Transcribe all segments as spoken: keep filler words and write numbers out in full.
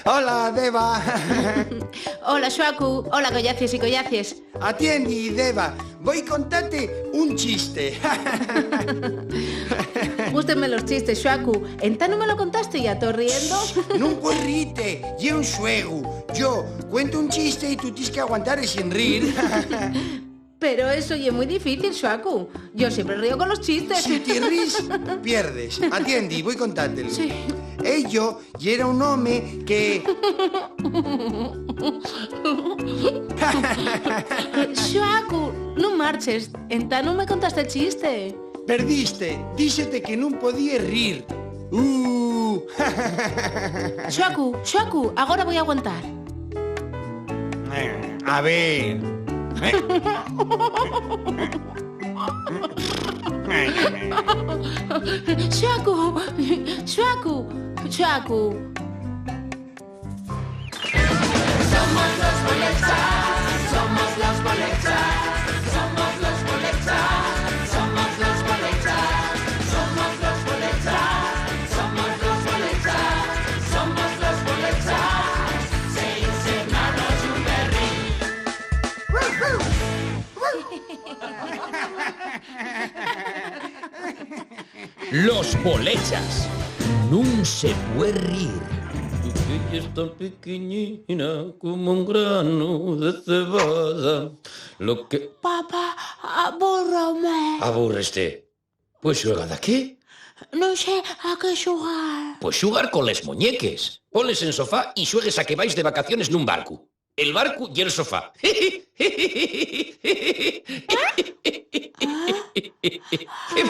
Hola, Deva. Hola, Xuacu. Hola, collacies y collacies. Atiendi, Deva, voi contate un chiste. Gústenme los chistes, Xuacu. Entá nun me lo contaste y ya to riendo. Nun puedes rite, ye un xuegu. Yo cuento un chiste y tú tienes que aguantar sin rir. Pero eso ye mui difícil, Xuacu. Yo siempre río con los chistes. Si ti ríes, pierdes. Atiendi, voi contátelo. Sí. Ello yera un home que... Xuacu, nun marches. Entá nun me contaste el chiste. Perdiste. Díxete que nun podíes rir. Uh. Xuacu, Xuacu, agora voi aguantar. A ver. Xuacu, Xuacu, Xuacu. Somos los Bolechas, somos los Bolechas, somos los Bolechas, somos los Bolechas, somos los Bolechas, somos los Bolechas, somos los Bolechas, seis hermanos y un berrín. Los Bolechas. Nun se pue rir. Tu que yes tan piquiñina como un granu de cebada. Lo que... Papá, abúrrome. Abúrreste. Pues xuega daqué. Nun sé a qué xugar. Pues xugar con les moñeques. Ponles en sofá y xuegues a que vais de vacaciones nun barcu. El barcu y el sofá. ¡Qué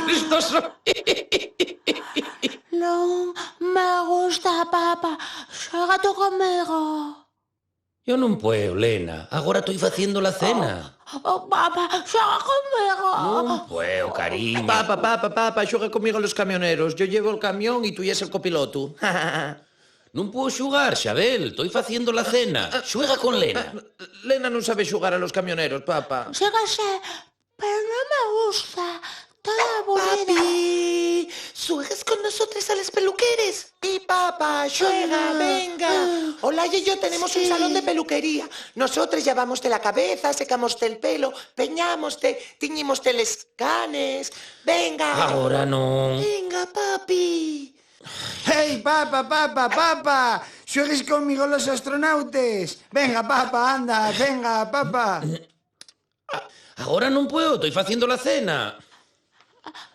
festoso! Non me gusta, papá. Xuega tú conmigo. Yo nun puedo, Lena. Agora toi faciendo la cena. Oh, papá, xuega conmigo. Nun puedo, cariño. Papá, papá, papá, xuega conmigo a los camioneros. Yo llevo el camión y tú yes el copilotu. Nun puedo xugar, Xabel, toi faciendo la cena. Xuega con Lena. Lena nun sabe xugar a los camioneros, papá. Xégase, pero non me gusta. Toda aburrida. Papi, ¿xuegues con nosotros a les peluqueres? Y papá, xuega, venga. Olaya y yo tenemos un salón de peluquería. Nosotros llavámoste la cabeza, secámoste el pelo, peñámoste, tiñímoste les canes. Venga. Agora non. Venga, papi. ¡Hey, papa, papa, papa! ¿Xuegues conmigo los astronautes? Venga, papa, anda, venga, papa. Agora nun puedo, toi faciendo la cena.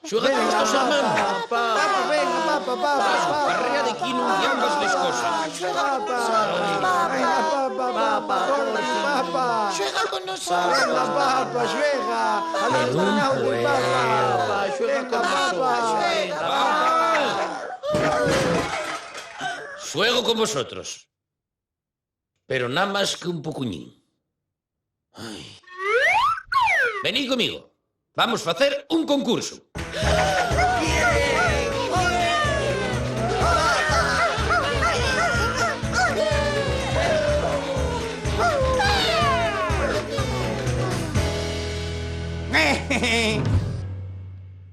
Xuega con estos hermanos. Papa, venga, papa, papa, papa. Arrea de quí nun llamas les coses. Papa, venga, papa, papa, papa, papa. Xuega con nosotros. Venga, papa, xuega. Al astronauta, papa. Xuega con nosotros. Xuego con vosotros. Pero nada más que un pocuñín. Ai. Venid conmigo. Vamos a hacer un concurso.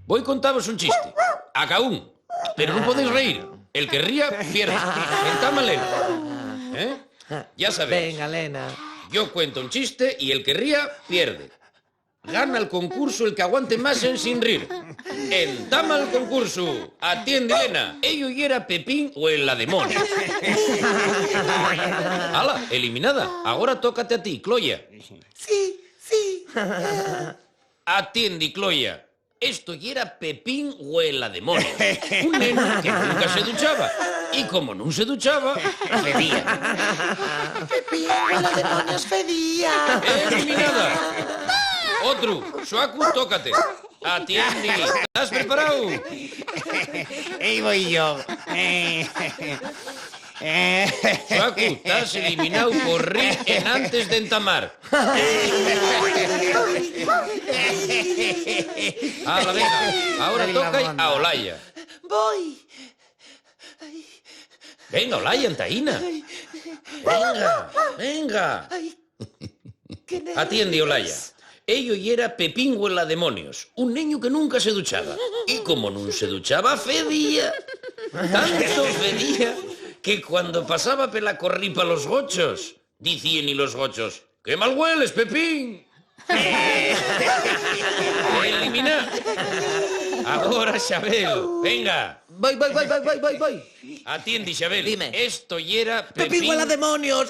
Voy a contaros un chiste. A caún. Pero nun podéis reír. El que ría, pierde. Entama, Lena. ¿Eh? Ya sabéis. Venga, Lena. Yo cuento un chiste y el que ría, pierde. Gana el concurso el que aguante más ensin rir. Entama el concurso. Atiendi, Lena. Ello yera Pepín o el la demonia. Ala, eliminada. Agora tócate a ti, Cloya. Sí, sí. Atiendi, Cloya. Esto yera Pepín Güelademonios, un nenu que nunca se duchaba. Y como nun se duchaba, fedía. Pepín Güelademonios fedía. Eliminada. Otru, Xuacu, tócate. Atiendi. ¿Estás preparao? Ehí voi yo. Eh, eh. Xuacu, tas eliminao por rir enantes d'entamar. Ala, venga, agora toca a Olaya. Voi. Venga, Olaya, antaína. Venga, venga. Ai, qué nervios. Atiendi, Olaya. Ello yera Pepín Güelademonios, un neñu que nunca se duchaba. Y como nun se duchaba, fedía. Tanto fedía que cuando pasaba pela corripa los gochos, dicíen-y los gochos: "¡Qué mal güeles, Pepín!". Eliminá. Agora, Xabel, venga. Voi, voi, voi. Atiendi, Xabel. Dime. Esto yera Pepín. Pepín huela demonios.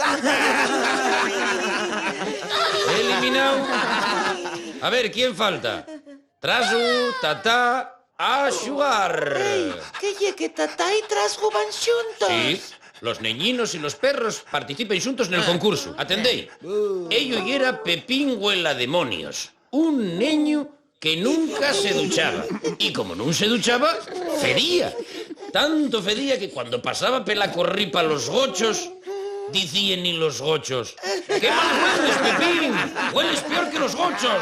Elimináu. A ver, ¿quién falta? Trasgu, Tatá, a xugar. Ei, ¿qué ye, que Tatá y Trasgu van xuntos? Sí, los neñinos y los perros participen xuntos nel concursu. Atendéi. Ello yera Pepín huela demonios, un neñu que nunca se duchaba. Y como nun se duchaba, fedía. Tanto fedía que cuando pasaba pela corripa los gochos, dicíen-y los gochos: "¡Qué mal hueles, Pepín! ¡Hueles peor que los gochos!".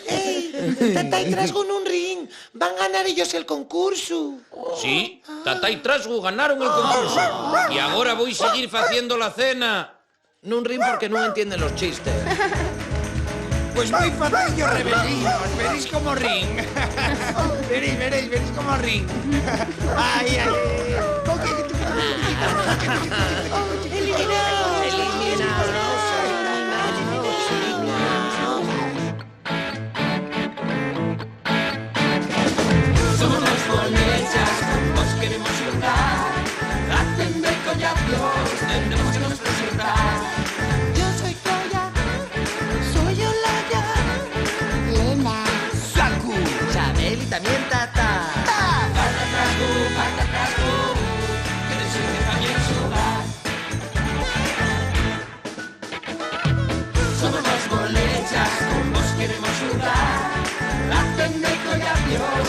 Ei, Tatá y Trasgu nun rin. Van ganar ellos el concursu. Sí, Tatá y Trasgu ganaron el concursu. Y agora voi seguir faciendo la cena. Nun rin porque nun entienden los chistes. Pues mui fácil, yo rebeldín, veréis cómo rin. Veréis, veréis, veréis cómo rin. Ai, ai. Eliminao. Somos los Bolechas, con vos queremos xugar. Atendé, Colla, Dios, tenemos que nos presentar. Yo soy Colla, soy Olaya, Lena, Saku, Chabel y también Tata. Patatas, bu, patatas, bu, que te sirve también xugar. Somos los Bolechas, con vos queremos xugar. Atendé, Colla, Dios,